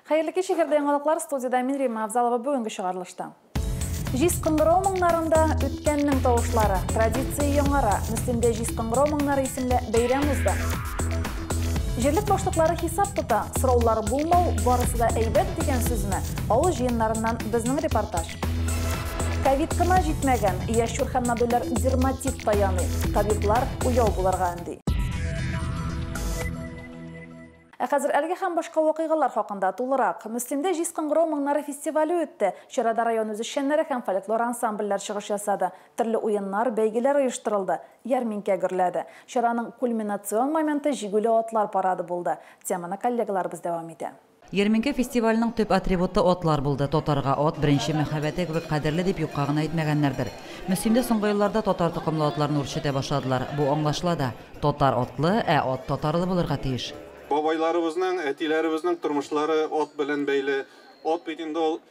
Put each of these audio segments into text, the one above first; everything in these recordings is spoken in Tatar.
Хәерле кич, эфирдә яңалыклар, студиядә мин, Римма Авзалова, бүгенге чыгарылышта. Җиз кыңгырау моңнарында үткәннең тавышлары, традиция яңара, Мөслимдә Җиз кыңгырау моңнары исемле бәйрәм узды. Җирлек башлыклары хисап тота, сораулар булмау, барысы да әйбәт дигән сүзме? Авыл җыеннарыннан безнең репортаж. Ковид кына җитмәгән, ящур һәм нодуляр дерматит та яный. Табиблар уяу булырга өнди. Ә хәзер әлеге һәм башка вакыйгалар хакында тулырак. Мөслимдә Җиз кыңгырау моңнары фестивале үтте. Чарада район үзешчәннәре һәм фольклор ансамбльләр чыгыш ясады. Төрле уеннар, бәйгеләр оештырылды. Ярминкә гөрләде. Чараның кульминацион моменты җигүле атлар парады булды. Теманы коллегаларыбыз дәвам итә. Ярминкә фестиваленең төп атрибуты атлар булды. Татарга ат беренче мәхәббәте кебек кадерле дип юкка гына әйтмәгәннәрдер. Мөслимдә соңгы елларда татар токымлы атларны үрчетә башладылар. Бу аңлашыла да. Татар атлы, ә ат татарлы булырга тиеш. Бабайларыбызның, әтиләребезнең тормышлары ат белән бәйле. Ат бит инде ул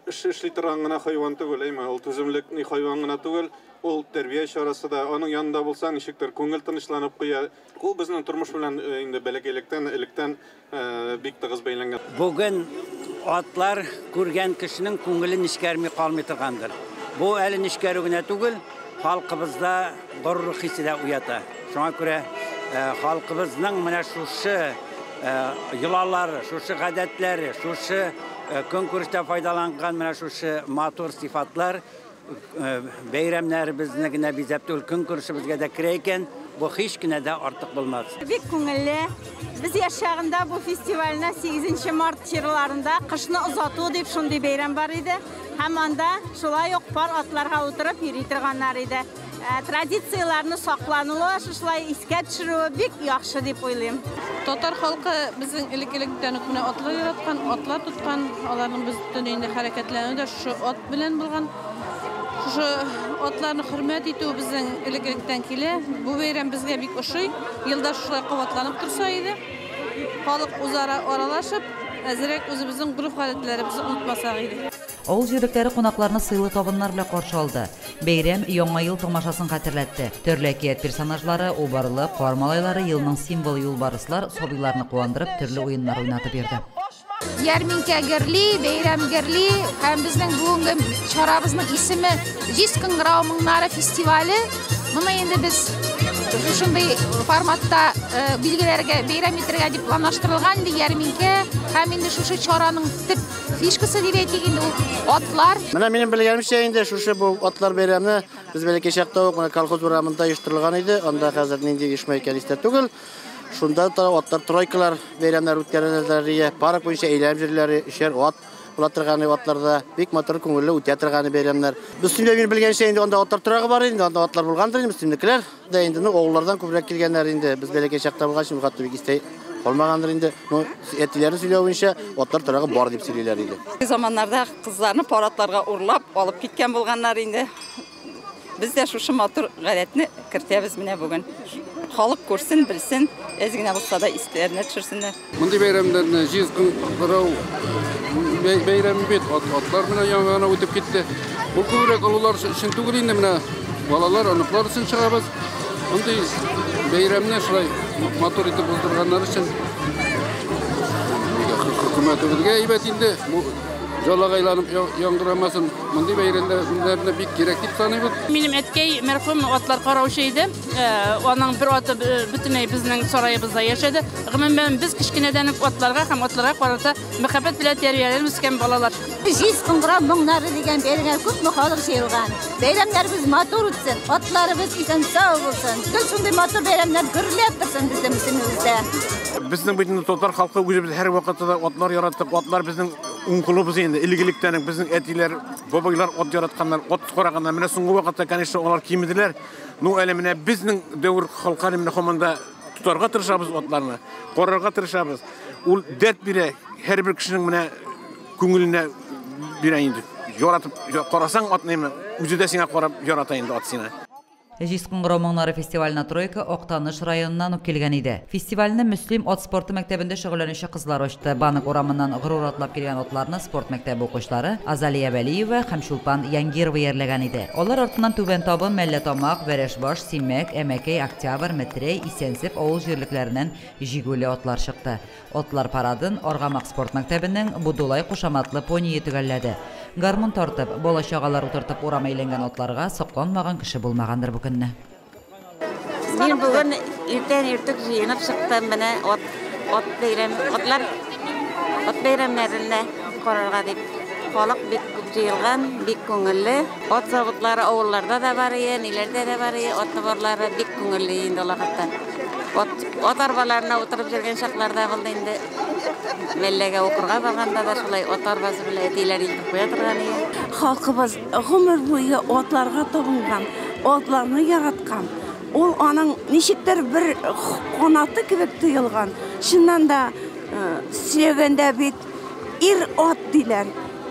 эш эшли торган гына хайван түгел, әйме, ул түземлек ни хайван гына түгел, ул тәрбия чарасы да. Аның янында булсаң, ничектер күңел тынычланып куя. Ул безнең тормыш белән инде бәләкәйлектән, электән бик тыгыз бәйләнгән. Бүген атлар күргән кешенең күңеле нечкәрми калмый торгандыр. Бу әле нечкәрү генә түгел, халкыбызда горурлык хисе дә уята. Шуңа күрә халкыбызның менә шушы йолалары, шушы гадәтләре, шушы көнкүрештә файдаланган менә шушы матур сыйфатлар бәйрәмнәребезне генә бизәп түгел, көнкүрешебезгә дә керә икән, бу һич кенә дә артык булмас. Бик күңелле. Без яшь чагында бу фестивальне 8 март чирларында кышны озату дип шундый бәйрәм бар иде. Һәм анда шулай ук пар атларга утырып йөри торганнар иде. Традицияләрне саклануы, шушылай искә төшерүе бик яхшы дип уйлыйм. Татар халкы безнең элек-электән үк менә атлар яраткан, атлар тоткан, аларның без бөтен инде хәрәкәтләнүе дә шушы ат белән булган. Шушы атларны хөрмәт итү безнең элек-электән килә. Бу бәйрәм безгә бик ошый. Елда шулай кабатланып торса иде. Халык үзара аралашып, әзрәк үзебезнең гореф-гадәтләребезне онытмасак иде. Авыл җирлекләре кунакларны сыйлы табыннар белән каршы алды. Бәйрәм Яңа ел тамашасын хәтерләтте. Төрле әкият персонажлары, убарлы, кар малайлары, елның символы юлбарыслар сабыйларны куандырып, төрле уеннар уйнатып йөрде. Ярминкә гөрли, бәйрәм гөрли, һәм безнең бүгенге чарабызның исеме Җиз кыңгырау моңнары фестивале. Моны инде без шушындый форматта билгеләргә, бәйрәм итәргә дип планлаштырылган инде ярминкә, һәм инде шушы чараның төп фишкасы дип әйтик инде ул атлар. Менә минем белгәнемчә инде шушы бу атлар бәйрәме без бәләкәй чакта ук менә колхоз урамында оештырылган иде. Анда хәзер нинди оешма икән истә түгел. Шунда та атлар тройкалар бәйрәмнәр үткәрәләр, ия, парк буенча әйләнеп йөриләр, өчәр ат була торган атларда бик матур күңелле үтә торган бәйрәмнәр. Мөслимдә мин белгәнчә инде анда атлар торагы бар инде, анда атлар булгандыр инде, мөслимнекеләр дә инде, ну, авыллардан күбрәк килгәннәр инде. Без бәләкәй чакта булгач, ул хәтта бик истә калмагандыр инде. Ну, әтиләре сөйләү буенча атлар торагы бар дип сөйлиләр иде. Заманнарда кызларны пар атларга урлап алып киткән булганнар инде. Без дә шушы матур гадәтне кертәбез менә бүген. Халык күрсен, белсен, әз генә булса да истәренә төшерсеннәр. Мондый бәйрәмнәрне җиз кыңгырау бәйрәме бит, атлар менә яңа гына үтеп китте. Бу күбрәк олылар өчен түгел инде, менә балалар, оныклар өчен чыгабыз. Мондый бәйрәмне шулай матур итеп уздырганнар өчен хөкүмәтебезгә әйбәт инде. Бу жалагайланып яңгырамасын. Мондый бәйрәмнәрне бик кирәк дип саныйбыз. Минем әткәй мәрхүм атлар караучы иде. Аның бер аты бөтенләй безнең сараебызда яшәде. Гомумән, без кечкенәдән үк атларга һәм атларга карата мәхәббәт белән тәрбияләнеп үскән балалар. Җиз кыңгырау моңнары дигән бәйрәмгә күпме халык җыелган. Бәйрәмнәребез матур үтсен, атларыбыз исән-сау булсын. Гел шундый матур бәйрәмнәр гөрләп торсын безнең Мөслимебездә. Безнең бит инде татар халкы үзебез һәр вакытта да атлар яраттык. Атлар безнең уң кулыбыз инде. Элек-электән үк безнең әтиләр, бабайлар ат яратканнар, ат караганнар. Менә соңгы вакытта, конечно, алар кимеделәр. Ну, әле менә безнең дәвер халкы әле менә һаман да тотарга тырышабыз атларны, карарга тырышабыз. Ул дәрт бирә, һәрбер кешенең менә күңеленә бирә инде. Яратып карасаң атны, үзе дә сиңа карап ярата инде ат сине. Җиз кыңгырау моңнары фестиваленә тройка Актаныш районыннан ук килгән иде. Фестивальне Мөслим ат спорты мәктәбендә шөгыльләнүче кызлар ачты. Банк урамыннан горур атлап килгән атларны спорт мәктәбе укучылары Азалия Вәлиева һәм Чулпан Янгирова иярләгән иде. Алар артыннан Түбән Табын, Мәлләтамак, Вәрәшбаш, Симәк, Әмәкәй, Октябрь, Метрәй, Исәнсеф авыл җирлекләреннән җигүле атлар чыкты. Атлар парадын Аргамак спорт мәктәбенең Будулай кушаматлы поние төгәлләде. Гармун тартып, бала-чагалар утыртып урам әйләнгән атларга сокланмаган кеше булмагандыр бу көнне. Мин бүген иртән иртүк җыенып чыктым, менә ат бәйрәм, атлар ат бәйрәмнәренә карарга дип. Халык бик күп җыелган, бик күңелле. Ат заводлары авылларда да бар ие, ниләрдә дә бар ие, ат барлары бик күңелле инде алакаттан. Ат арбаларына утырып йөргән чакларда булды инде. Мәлләгә укырга барганда да шулай ат арбасы белән әтиләр илтеп куя торган иде. Халкыбыз гомер буе атларга табынган, атларны яраткан. Ул аның ничектер бер канаты кебек тоелган. Чыннан да сөйләгәндә бит ир ат диләр.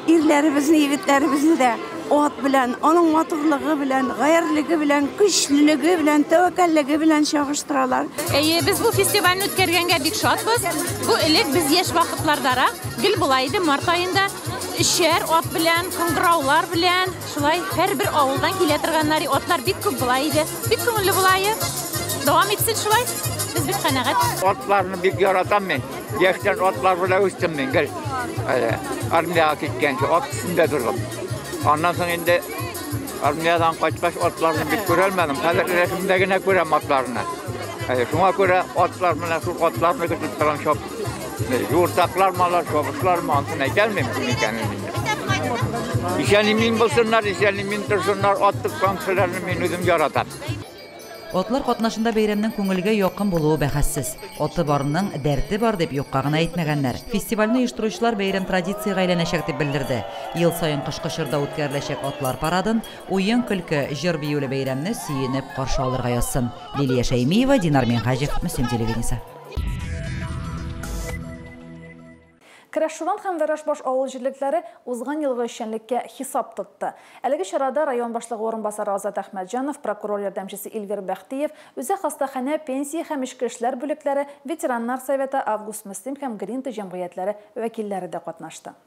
Ирләребезне, егетләребезне дә ат белән, аның матурлыгы белән, гаярьлеге белән, көчлелеге белән, тәвәккәллеге белән чагыштыралар. Әйе, без бу фестивальне үткәргәнгә бик шатбыз. Бу элек без яшь вакытлардарак гел була иде, март аенда өчәр ат белән, кыңгыраулар белән, шулай һәрбер авылдан килә торганнар, атлар бик күп була иде. Бик күңелле була иде. Дәвам итсен шулай. Без бик канәгать. Атларны бик яратам мин. Яшьтән атлар белән үстем мин гел. Армиягә киткәнче ат өстендә тордым. Аннан соң инде армиядән кайткач атларны бик күрәлмәдем. Хәзер рәсемдә генә күрәм атларны. Шуңа күрә атлар менә шул атларны көтеп торам шоп. Юртаклар малар, чабышлар ма, анысын әйтә алмыйм кем икәнен инде. Исән-имин булсыннар, исән-имин торсыннар, ат тоткан кешеләрне мин үзем яратам. Атлар катнашында бәйрәмнең күңелгә якын булуы бәхәссез. Аты барның дәрте бар дип юкка гына әйтмәгәннәр. Фестивальне оештыручылар бәйрәм традициягә әйләнәчәк дип белдерде. Ел саен кышкы чорда үткәреләчәк атлар парадын, уен-көлке, җыр-биюле бәйрәмне сөенеп каршы алырга язсын. Лилия Шәймиева, Динар Минһаҗев, Мөслим телевидениесе. Керәш Шуран һәм Вәрәшбаш авыл җирлекләре узган елгы эшчәнлеккә хисап тотты. Әлеге чарада район башлыгы урынбасары Азат Әхмәтҗанов, прокурор ярдәмчесе Илгер Бәхтиев, үзе хастаханә, пенсия һәм эчке эшләр бүлекләре, ветераннар советы, Август Мөслим һәм Гринта җәмгыятьләре вәкилләре дә катнашты.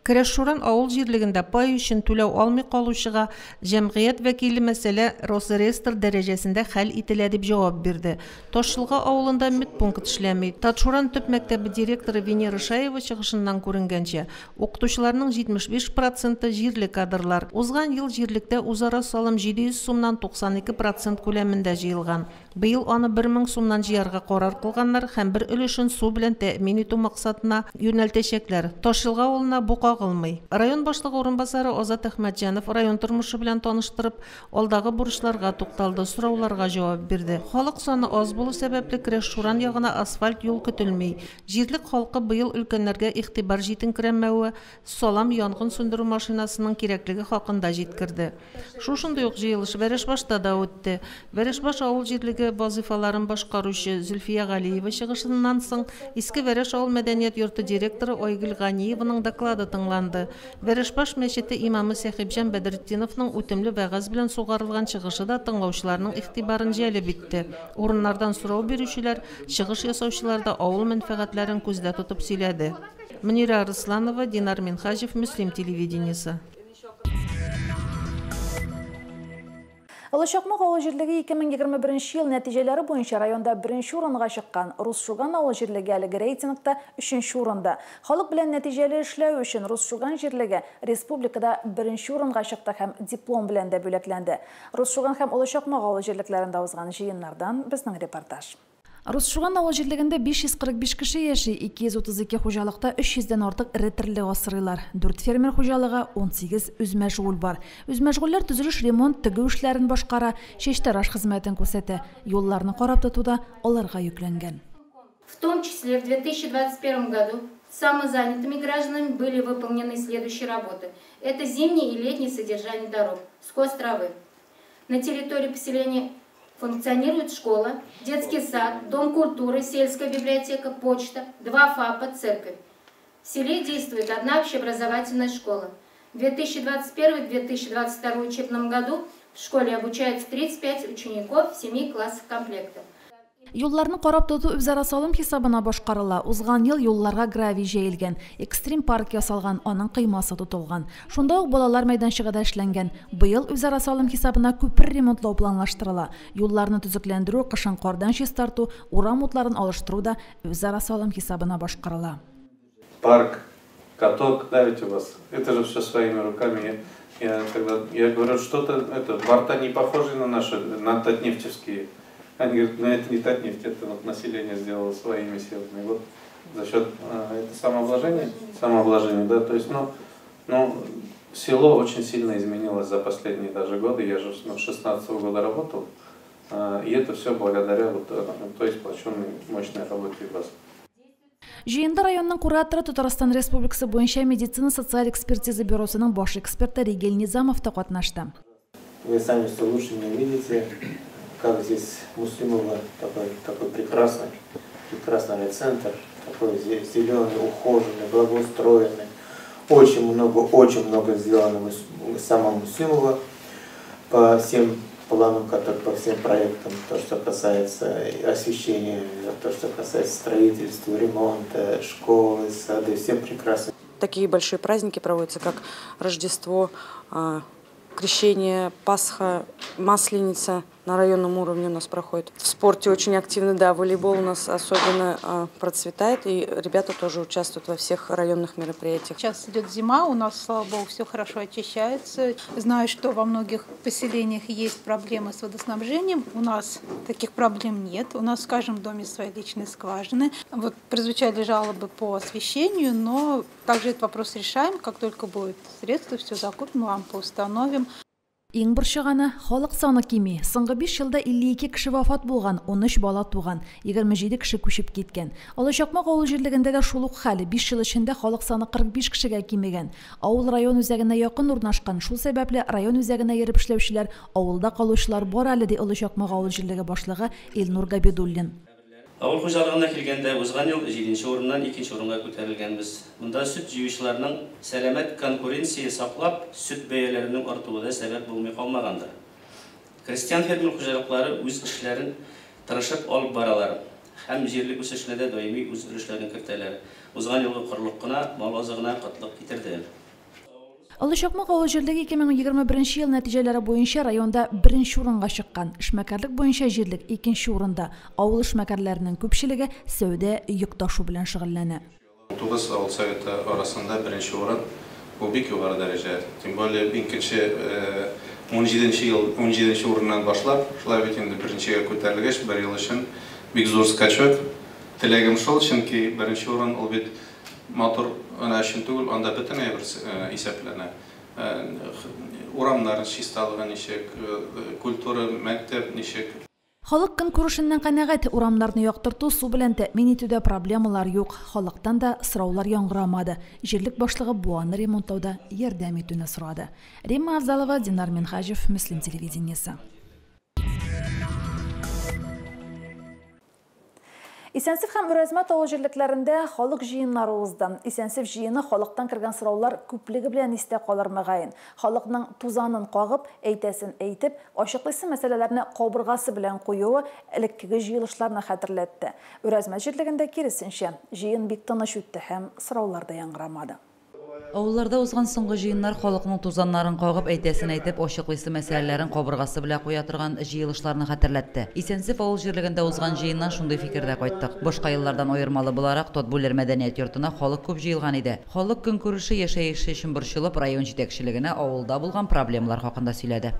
Керәш Шуран авыл җирлегендә пай өчен түләү алмый калучыга җәмгыять вәкиле мәсьәлә Росреестр дәрәҗәсендә хәл ителә дип җавап бирде. Ташчылга авылында медпункт эшләми. Татшуран төп мәктәбе директоры Венера Шаева чыгышыннан күренгәнчә, укытучыларның 75% җирле кадрлар. Узган ел җирлектә үзара салым 700 сумнан 92% күләмендә җыелган. Быел аны 1000 сумнан җыярга карар кылганнар һәм бер өлешен су белән тәэмин итү максатына юнәлтәчәкләр. Ташчылга авылына бу кагылмый. Район башлыгы урынбасары Азат Әхмәтҗанов район тормышы белән таныштырып, алдагы бурычларга тукталды, сорауларга җавап бирде. Халык саны аз булу сәбәпле Керәш Шуран ягына асфальт юл көтелми. Җирлек халкы быел өлкәннәргә игътибар җитенкерәмәве, салам янгын сүндерү машинасының кирәклеге хакында җиткерде. Шушындый ук җыелыш Вәрәшбашта да үтте. Вәрәшбаш авыл җирлеге вазифаларын башкаручы Зөлфия Галиева чыгышыннан соң Иске Вәрәш авыл мәдәният йорты директоры Айгөл Ганиеваның доклады тыңланды. Вәрәшбаш мәчете имамы Сәхибҗан Бәдретдиновның үтемле вәгазь белән сугарылган чыгышы да тыңлаучыларның игътибарын җәлеп итте. Урыннардан сорау бирүчеләр, чыгыш ясаучылар да авыл мәнфәгатьләрен күздә тотып сөйләде. Мөнирә Арысланова, Динар Минһаҗев, Мөслим телевидениесе. Олы Чакмак авыл җирлеге 2021 ел нәтиҗәләре буенча районда беренче урынга чыккан. Рус Шуган авыл җирлеге әлеге рейтингта 3нче урында. Халык белән нәтиҗәле эшләү өчен Рус Шуган җирлеге республикада беренче урынга чыкты һәм диплом белән дә бүләкләнде. Рус Шуган һәм Олы Чакмак авыл җирлекләрендә узган җыеннардан безнең репортаж. Рус Шуган авыл җирлегендә 545 кеше яши, 232 хуҗалыкта 300дән артык эре терлек асрыйлар. 4 фермер хуҗалыгы, 18 үзмәшгуль бар. Үзмәшгульләр төзелеш, ремонт, тегү эшләрен башкара, чәчтараш хезмәтен күрсәтә. Юлларны карап тотуда аларга йөкләнгән. В том числе в 2021 году самозанятыми гражданами были выполнены следующие работы. Это зимнее и летнее содержание дорог, скос травы. На территории поселения функционирует школа, детский сад, дом культуры, сельская библиотека, почта, 2 ФАПа, церковь. В селе действует одна общеобразовательная школа. В 2021-2022 учебном году в В школе обучаются 35 учеников в 7 классах комплекта. Юлларны карап тоту үзара салым хисабына башкарыла. Узган ел юлларга гравий җәелгән, экстрим парк ясалган, аның кыймасы тотылган. Шунда ук балалар мәйданчыгы да эшләнгән. Быел үзара салым хисабына күпер ремонтлау планлаштырыла. Юлларны төзекләндерү, кышын кардан чистарту, урам утларын алыштыру да үзара салым хисабына башкарыла. Парк, каток, да, ведь у вас. Это же все своими руками. Я тогда, я говорю, что-то это борта не похожи на наши, на татнефтевские. Они говорят, ну это не Татнефть, это вот население сделало своими силами. Вот за счет это самообложение, самообложение, да, то есть, ну, село очень сильно изменилось за последние даже годы. Я же с 16-го года работал, и это все благодаря вот той сплоченной мощной работе вас. Җыенда районның кураторы, Татарстан Республикасы буенча медицина социаль экспертиза бюросының баш эксперты Ригель Низамов та катнашты. Вы сами все лучше меня видите, как здесь Муслимово, такой прекрасный райцентр, такой зеленый, ухоженный, благоустроенный. Очень много сделано самого Муслимова по всем планам, которые, по всем проектам, то, что касается освещения, то, что касается строительства, ремонта, школы, сады, все прекрасно. Такие большие праздники проводятся, как Рождество, Крещение, Пасха, Масленица на районном уровне у нас проходит. В спорте очень активно, да, волейбол у нас особенно процветает, и ребята тоже участвуют во всех районных мероприятиях. Сейчас идет зима, у нас, слава богу, все хорошо очищается. Знаю, что во многих поселениях есть проблемы с водоснабжением. У нас таких проблем нет. У нас в каждом доме свои личные скважины. Вот прозвучали жалобы по освещению, но также этот вопрос решаем. Как только будет средства, все закупим, лампы установим. Иң борчыганы халык саны кими. Соңгы 5 елда 52 кеше вафат булган, 13 бала туган, 27 кеше күчеп киткән. Олы Чакмак авыл җирлегендә дә шул ук хәл. 5 ел эчендә халык саны 45 кешегә кимегән. Авыл район үзәгенә якын урнашкан. Шул сәбәпле район үзәгенә йөреп эшләүчеләр, авылда калучылар бар әле, ди Олы Чакмак авыл җирлеге башлыгы Илнур Габидуллин. Авыл хуҗалыгына килгәндә, узган ел 7нче урыннан 2нче урынга күтәрелгәнбез. Монда сөт җыючыларның сәламәт конкуренция саклап, сөт бәяләренең артуы да сәбәп булмый калмагандыр. Крестьян фермер хуҗалыклары үз эшләрен тырышып алып баралар һәм җирлек үсешенә дә даими үз өлешләрен кертәләр. Узган елгы корылык кына мал азыгына кытлык китерде. Олы Чакмак авыл җирлеге 2021 ел нәтиҗәләре буенча районда беренче урынга чыккан. Эшмәкәрлек буенча җирлек икенче урында. Авыл эшмәкәрләренең күпчелеге сәүдә, йөк ташу белән шөгыльләнә. 9 авыл советы арасында беренче урын, бу бик югары дәрәҗә. Тем более икенче 17 ел 17 урыннан башлап, шулай бит инде беренчегә күтәрелгәч, бер ел өчен бик зур скачок. Теләгем шул, чөнки беренче урын ул бит матур гына өчен түгел, анда бөтен әйбер исәпләнә. Урамнар чисталыгы ничек, культура, мәктәп ничек. Халык көн күрешеннән канәгать, урамнарны яктырту, су белән тәэмин итүдә проблемалар юк. Халыктан да сораулар яңгырамады. Җирлек башлыгы буаны ремонтлауда ярдәм итүне сорады. Римма Авзалова, Динар Минхаҗев, Мөслим телевидениесе. Исәнсеф һәм Үрәзмәт авыл җирлекләрендә халык җыеннары узды. Исәнсеф җыены халыктан кергән сораулар күплеге белән истә калыр мөгаен. Халыкның тузанын кагып, әйтәсен әйтеп, ачыклыйсы мәсьәләләрне кабыргасы белән куюы элеккеге җыелышларны хәтерләтте. Үрәзмәт җирлегендә киресенчә, җыен бик тыныч үтте һәм сораулар да яңгырамады. Авылларда узган соңгы җыеннар халыкның тузаннарын кагып, әйтәсен әйтеп, ачыклыйсы мәсьәләләрен кабыргасы белән куя торган җыелышларны хәтерләтте. Исәнсеф авыл җирлегендә узган җыеннан шундый фикердә кайттык. Башка еллардан аермалы буларак, Татбүләр мәдәният йортына халык күп җыелган иде. Халык көнкүреше, яшәеше өчен борчылып, район җитәкчелегенә авылда булган проблемалар хакында сөйләде.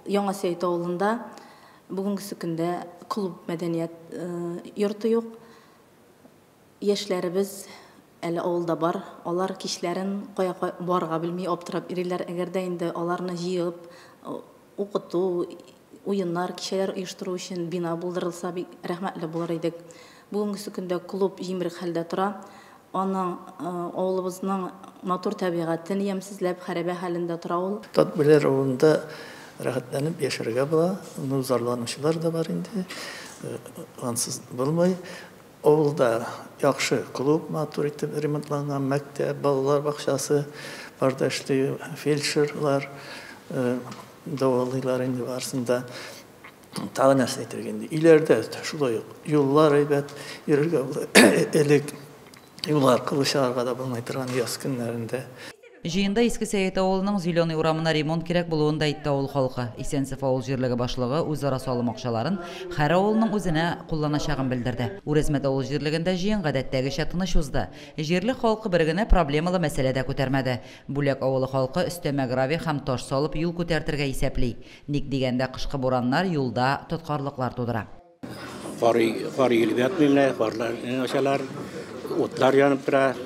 Яңа Сәет авылында бүгенге көндә клуб мәдәният йорты юк. Яшьләребез әле авылда бар, алар кичләрен кая барырга белми аптырап йөриләр. Әгәр дә инде аларны җыеп, укыту, уеннар, кичәләр оештыру өчен бина булдырылса, бик рәхмәтле булыр идек. Бүгенге көндә клуб җимерек хәлдә тора. Аның авылыбызның матур табигатен ямьсезләп, хәрабә хәлендә тора ул. Татбүләр авылында рәхәтләнеп яшәргә була. Ну, зарланучылар да бар инде. Ансыз булмый. Авылда яхшы клуб матур итеп ремонтланган, мәктәп, балалар бакчасы бар да эшли, фельдшерлар, дәвалыйлар инде барысын да. Тагы нәрсә әйтергә инде? Өйләрдә шулай ук юллар әйбәт, йөрергә була. Элек юл аркылы чыгарга да булмый торган яз көннәрендә. Җыенда Иске Сәет авылының Зеленый урамына ремонт кирәк булуын да әйтте авыл халкы. Исәнсеф авыл җирлеге башлыгы үзара салым акчаларын һәр авылның үзенә кулланачагын белдерде. Үрәзмәт авыл җирлегендә җыен гадәттәгечә тыныч узды. Җирлек халкы бер генә проблемалы мәсьәлә дә күтәрмәде. Бүләк авылы халкы өстәмә гравий һәм таш салып юл күтәртергә исәпли. Ник дигәндә, кышкы бураннар юлда тоткарлыклар тудыра. Кар кар өелеп ятмый менә, карлар ачалар, утлар янып тора,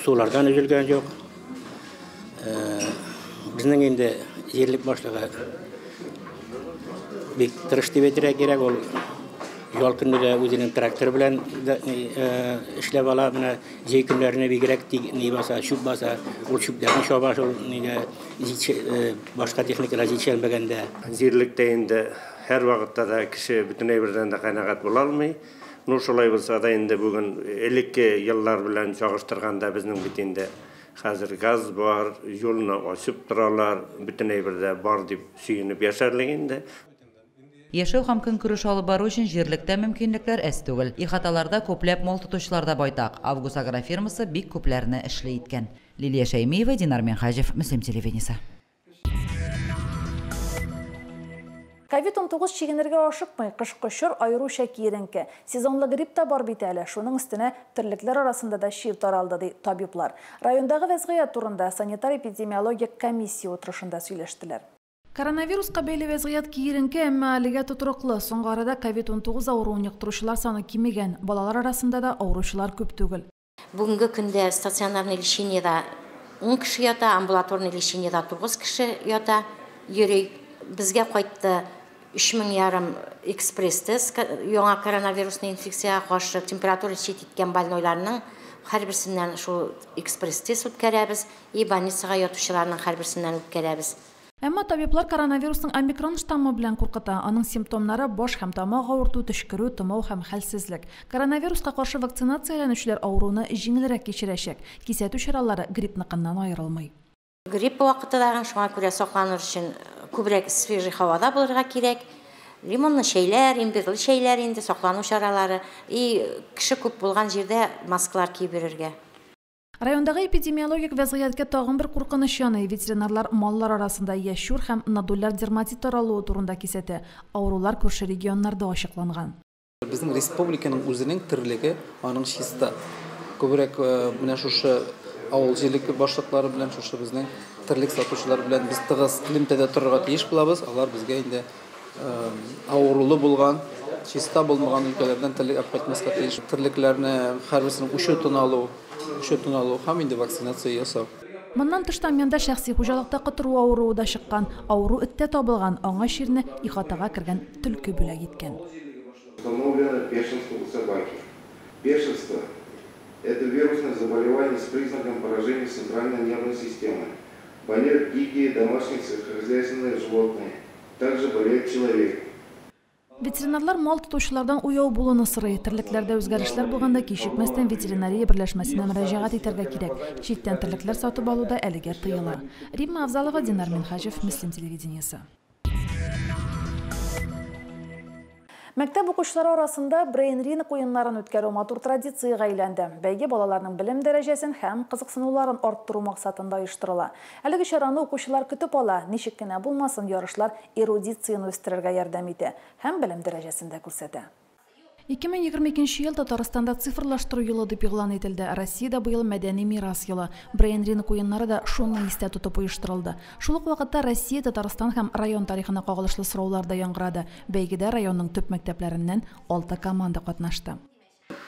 сулардан өзелгән юк. Безнең инде җирлек башлыгы бик тырыш дип әйтергә кирәк, ул ял көнне дә үзенең тракторы белән эшләп ала. Менә җәй көннәренә бигрәк ни баса, чүп баса, ул чүпләрне чаба шул нигә башка техникалар җитешәлмәгәндә. Җирлектә инде һәр вакытта да кеше бөтен әйбердән дә канәгать була алмый. Ну, шулай булса да инде бүген элекке еллар белән чагыштырганда безнең бит инде хәзер газ бар, юлны ачып торалар, бөтен әйбер дә бар дип сөенеп яшәрлек инде. Яшәү һәм көнкүреш алып бару өчен җирлектә мөмкинлекләр әз түгел. Ихаталарда күпләп мал тотучылар да байтак. Август агрофирмасы бик күпләрне эшле иткән. Лилия Шәймиева, Динар Минһаҗев, Мөслим телевидениесе. Ковид-19 чигенергә ашыкмый, кышкы чор аеруча киеренке. Сезонлы грипп та бар бит әле, шуның өстенә терлекләр арасында да чир таралды, ди табиблар. Райондагы вәзгыять турында санитар-эпидемиологик комиссия утырышында сөйләштеләр. Коронавируска бәйле вәзгыять киеренке, әмма әлегә тотрыклы. Соңгы арада ковид-19 авыруын йоктыручылар саны кимегән. Балалар арасында да авыручылар күп түгел. Бүгенге көндә стационарный лечениедә 10 кеше ята, амбулаторный лечениедә 9 кеше ята, йөри. Безгә кайтты 3500 экспресс-тест яңа коронавирусный инфекцияга каршы температура чит иткән больнойларның һәрберсеннән шул экспресс-тест үткәрәбез, и больницага ятучыларның һәрберсеннән үткәрәбез. Әмма табиблар коронавирусның омикрон штаммы белән куркыта. Аның симптомнары баш һәм тамак авырту, төчкерү, томау һәм хәлсезлек. Коронавируска каршы вакцинацияләнүчеләр авыруны җиңелрәк кичерәчәк. Кисәтү чаралары гриппныкыннан аерылмый. Грипп вакыты да шуңа күрә сакланыр өчен күбрәк свежий һавада булырга кирәк. Лимонлы чәйләр, имбирле чәйләр инде саклану чаралары. И кеше күп булган җирдә маскалар киеп йөрергә. Райондагы эпидемиологик вәзгыятькә тагын бер куркыныч яный. Ветеринарлар маллар арасында яшүр һәм нодуляр дерматит таралуы турында кисәтә. Авырулар күрше регионнарда ачыкланган. Безнең республиканың үзенең терлеге аның чиста. Күбрәк менә шушы авыл җирлеге башлыклары белән, шушы безнең терлек сатучылар белән без тыгыз элемтәдә торырга тиеш булабыз. Алар безгә инде авырулы булган, чиста булмаган өлкәләрдән терлек алып кайтмаска тиеш. Терлекләрне һәрберсенең учетын алу, һәм инде вакцинация ясау. Моннан тыш Тамьянда шәхси хуҗалыкта котыру авыруы да чыккан. Авыру эттә табылган, аңа чирне ихатага кергән төлке бүләк иткән. Установлено бешенство у собаки. Бешенство – это вирусное заболевание с признаком поражения центральной нервной системы. Болеют дикие, домашние, сельскохозяйственные животные. Также болеет человек. Ветеринарлар мал тотучылардан уяу булуны сорый. Терлекләрдә үзгәрешләр булганда кичекмәстән ветеринария берләшмәсенә мөрәҗәгать итәргә кирәк. Читтән терлекләр сатып алу да әлегә тыела. Римма Авзалова, Динар Минһаҗев, Мөслим телевидениесе. Мәктәп укучылары арасында брейн-ринг уеннарын үткәрү матур традициягә әйләнде. Бәйге балаларның белем дәрәҗәсен һәм кызыксынуларын арттыру максатында оештырыла. Әлеге чараны укучылар көтеп ала. Ничек кенә булмасын, ярышлар эрудицияне үстерергә ярдәм итә һәм белем дәрәҗәсен дә күрсәтә. 2022 ел Татарстанда цифрлаштыру елы дип игълан ителде. Россиядә быел мәдәни мирас елы. Брейн-ринг уеннары да шуны истә тотып оештырылды. Шул ук вакытта Россия, Татарстан һәм район тарихына кагылышлы сораулар да яңгырады. Бәйгедә районның төп мәктәпләреннән 6 команда катнашты.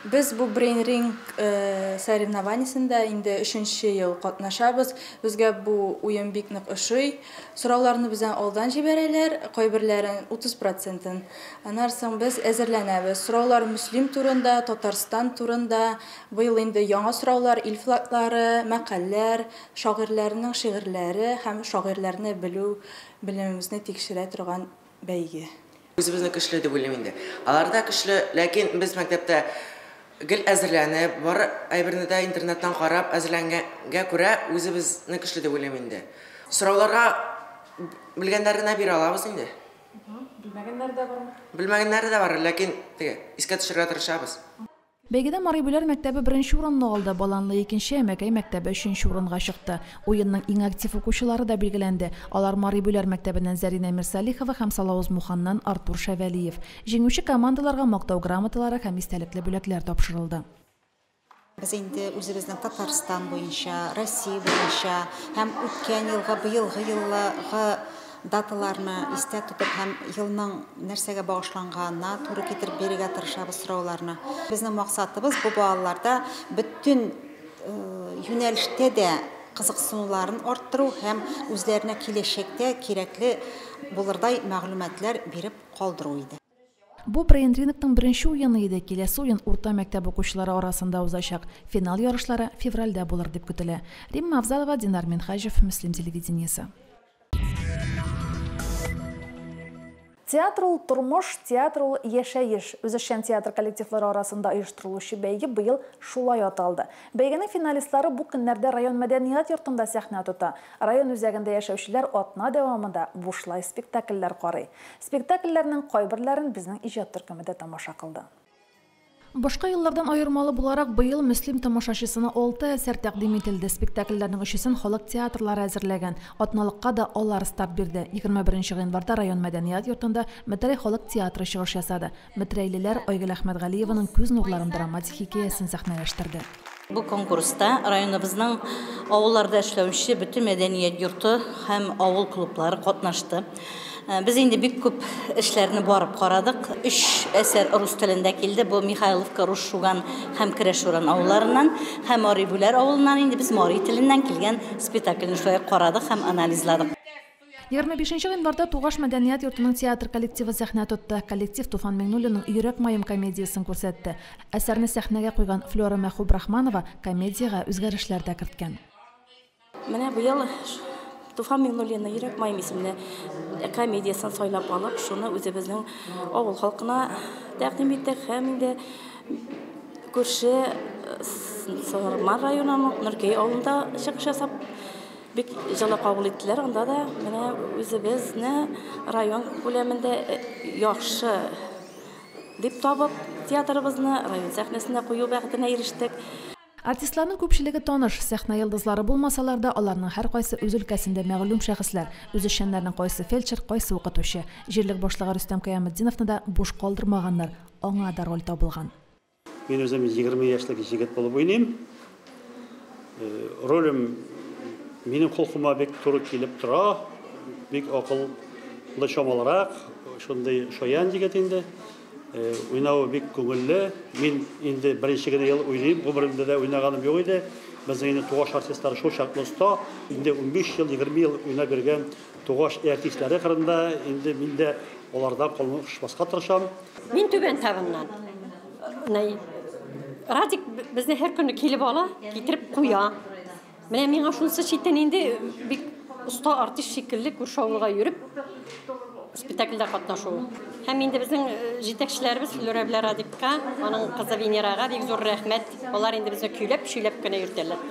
Без бу брейн-ринг соревнованиясендә инде 3нче ел катнашабыз. Безгә бу уен бик нык ошый. Сорауларны бездән алдан җибәрәләр, кайберләрен 30%-ын. Аннан соң без әзерләнәбез. Сораулар Мөслим турында, Татарстан турында, быел инде яңа сораулар, ил флаглары, мәкальләр, шагыйрьләрнең шигырьләре һәм шагыйрьләрне белү белемебезне тикшерә торган бәйге. Үзебезне көчле дип уйлыйм инде. Алар да көчле, ләкин без мәктәптә гел әзерләнеп, бар әйберне дә интернеттан карап әзерләнгәнгә күрә үзебезне көчле дип уйлыйм инде. Сорауларга Белгәннәренә бирә алабыз инде. Белмәгәннәре дә бармы? Белмәгәннәре дә бар, ләкин теге искә төшерергә тырышабыз. Бәйгедә Мари Бүләр мәктәбе беренче урынны алды, Баланлы икенче, Әмәкәй мәктәбе өченче урынга чыкты. Уенның иң актив укучылары да билгеләнде. Алар Мари Бүләр мәктәбеннән Зәринә Мирсалихова һәм Салавыз Муханнан Артур Шәвәлиев. Җиңүче командаларга мактау грамоталары һәм истәлекле бүләкләр тапшырылды. Без инде үзебезнең Татарстан буенча, Россия буенча һәм үткән елгы, быелгы елгы даталарны истә тотып һәм елның нәрсәгә багышланганына туры китереп бирергә тырышабыз сорауларны. Безнең максатыбыз бу балаларда бөтен юнәлештә дә кызыксынуларын арттыру һәм үзләренә киләчәктә кирәкле булырдай мәгълүматлар биреп калдыру иде. Бу брейн-рингның беренче уены иде. Киләсе уен урта мәктәп укучылары арасында узачак. Финал ярышлары февральдә булыр дип көтелә. Римма Авзалова, Динар Минхаҗев, Мөслим телевидениесе. Театр ул тормыш, театр ул яшәеш. Үзешчән театр коллективлары арасында оештырылучы бәйге быел шулай аталды. Бәйгенең финалистлары бу көннәрдә район мәдәният йортында сәхнә тота. Район үзәгендә яшәүчеләр атна дәвамында бушлай спектакльләр карый. Спектакльләрнең кайберләрен безнең иҗат төркеме дә тамаша кылды. Башка еллардан аермалы буларак, быел Мөслим тамашачысына 6 әсәр тәкъдим ителде. Спектакльләрнең өчесен халык театрлары әзерләгән. Атналыкка да алар старт бирде. 21 гыйнварда район мәдәният йортында Метрәй халык театры чыгыш ясады. Метрәйлеләр Айгөл Әхмәтгалиеваның Күз нурларым драматик хикәясен сәхнәләштерде. Бу конкурста районыбызның авылларда эшләүче бөтен мәдәният йорты һәм авыл клублары катнашты. Без инде бик күп эшләрне барып карадык. 3 әсәр рус телендә килде. Бу Михайловка, Рус Шуган һәм Керәшуран авылларыннан һәм Мари Бүләр авылыннан инде без мари теленнән килгән спектакльне шулай карадык һәм анализладык. 25 гыйнварда Тугаш мәдәният йортының театр коллективы сәхнә тотты. Коллектив Туфан Миңнуллинның Йөрәк маем комедиясен күрсәтте. Әсәрне сәхнәгә куйган Флора Мәхүбрахманова комедиягә үзгәрешләр дә керткән. Менә быел Туфан Миңнуллинның Йөрәк маем исемле комедиясен сайлап алып, шуны үзебезнең авыл халкына тәкъдим иттек һәм инде күрше Сарман районының Нөркәй авылында чыгыш ясап, бик җылы кабул иттеләр. Анда да менә үзебезне район күләмендә яхшы дип табып, театрыбызны район сәхнәсенә кую бәхетенә ирештек. Артистларның күпчелеге таныш, сәхнә йолдызлары булмасалар да, аларның һәркайсы үз өлкәсендә мәгълүм шәхесләр. Үзешчәннәрнең кайсы фельдшер, кайсы укытучы. Җирлек башлыгы Рөстәм Кыяметдиновны да буш калдырмаганнар, аңа да роль табылган. Мин үзем 20 яшьлек егет булып уйныйм. Ролем минем холкыма бик туры килеп тора, бик акыллы чамалырак, шундый шаян егет инде. Уйнавы бик күңелле. Мин инде беренче генә ел уйныйм, гомеремдә дә уйнаганым юк иде. Безнең инде Тугаш артистлары шул чаклы оста. Инде 15 ел, 20 ел уйнап йөргән Тугаш артистлары кырында инде мин дә алардан калышмаска тырышам. Мин Түбән Табыннан. Радик безне һәр көнне килеп ала, китереп куя. Менә миңа шунысы читен инде бик оста артист шикелле күрше авылга йөреп спектакльдә катнашу. Һәм инде безнең җитәкчеләребез Флюра белән Радикка, аның кызы Венерага бик зур рәхмәт. Алар инде безне көйләп, шөйләп кенә йөртәләр.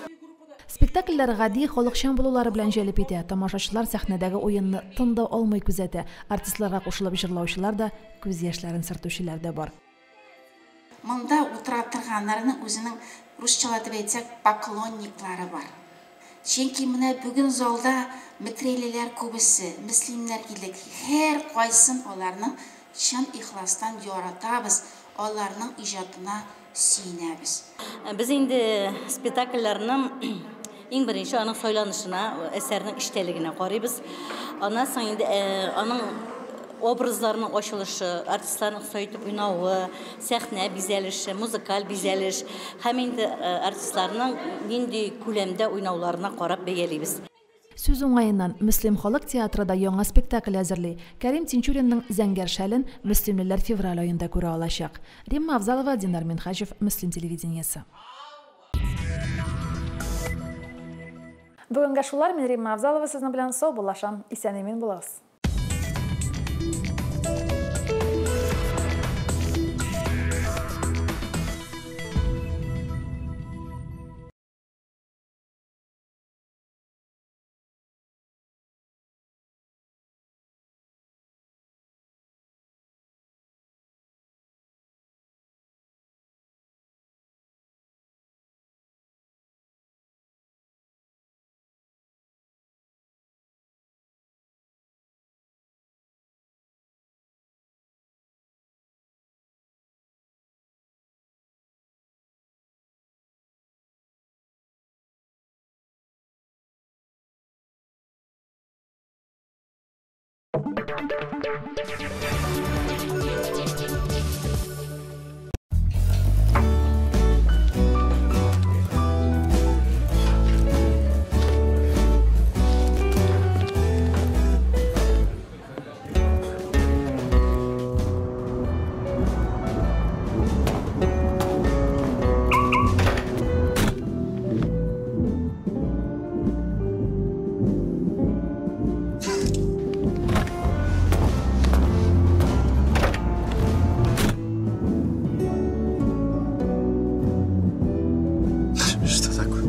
Спектакльләр гади, халыкчан булулары белән җәлеп итә. Тамашачылар сәхнәдәге уенны тын да алмый күзәтә. Артистларга кушылып җырлаучылар да, күз яшьләрен сөртүчеләр дә бар. Монда утыра торганнарның үзенең русчалап әйтсәк, поклонниклары бар. Чөнки менә бүген залда метрәйлеләр күбесе, мөслимнәр килдек. Һәр кайсын аларның чын ихластан яратабыз, аларның иҗатына сөенәбез. Без инде спектакльләрнең иң беренче аның сайланышына, әсәрнең эчтәлегенә карыйбыз. Аннан соң инде аның образларының ачылышы, артистларның оста итеп уйнавы, сәхнә бизәлеше, музыкаль бизәлеш һәм инде артистларның нинди күләмдә уйнауларына карап бәялибез. Сүз уңаеннан, Мөслим халык театры да яңа спектакль әзерли. Кәрим Тинчуринның Зәңгәр шәлен мөслимлеләр февраль аенда күрә алачак. Римма Авзалова, Динар Минхаҗев, Мөслим телевидениесе. Бүгенгә шулар, мин Римма Авзалова сезнең белән саубуллашам. Исән-имин булыгыз. Что такое?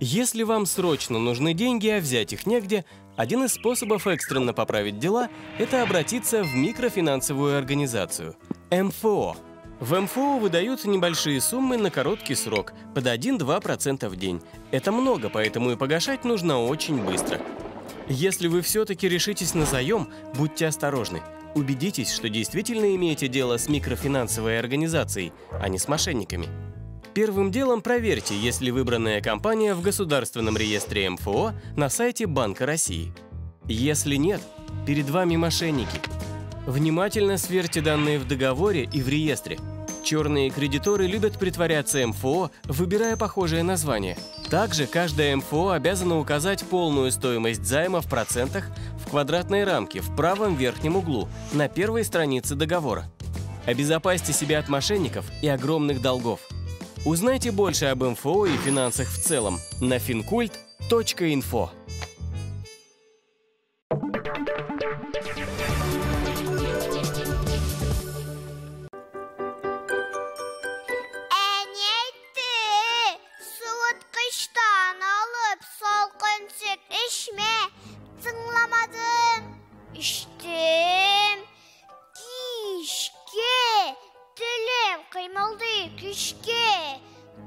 Если вам срочно нужны деньги, а взять их негде, один из способов экстренно поправить дела – это обратиться в микрофинансовую организацию – МФО. В МФО выдают небольшие суммы на короткий срок, под 1-2% в день. Это много, поэтому и погашать нужно очень быстро. Если вы все-таки решитесь на заем, будьте осторожны. Убедитесь, что действительно имеете дело с микрофинансовой организацией, а не с мошенниками. Первым делом проверьте, есть ли выбранная компания в Государственном реестре МФО на сайте Банка России. Если нет, перед вами мошенники. Внимательно сверьте данные в договоре и в реестре. Черные кредиторы любят притворяться МФО, выбирая похожее название. Также каждая МФО обязана указать полную стоимость займа в процентах в квадратной рамке в правом верхнем углу на первой странице договора. Обезопасьте себя от мошенников и огромных долгов. Узнайте больше об МФО и финансах в целом на fincult.info. Әни әйтте, суыткычтан алып салкын сөт эчмә. Тыңламадым, эчтем. Кичкә телем кыймылдый көчкә.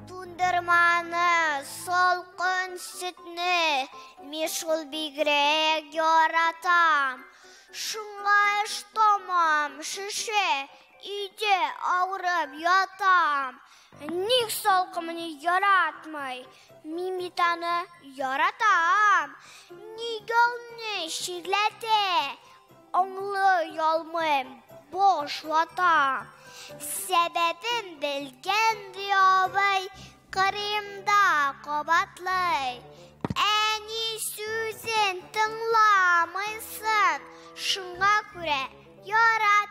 Туңдырманы, салкын сөтне мин шул бигрәк яратам. Шуңа ыштамам шешә, өйдә авырып ятам. Ник салкынны яратмый? Мин бит аны яратам. Нигә ул чирләтә? Аңлый алмыйм, баш ватам. Сәбәбен белгән ди абый, кырыемда кабатлый. Әни сүзен тыңламыйсың, шуңа күрә яратмыйм.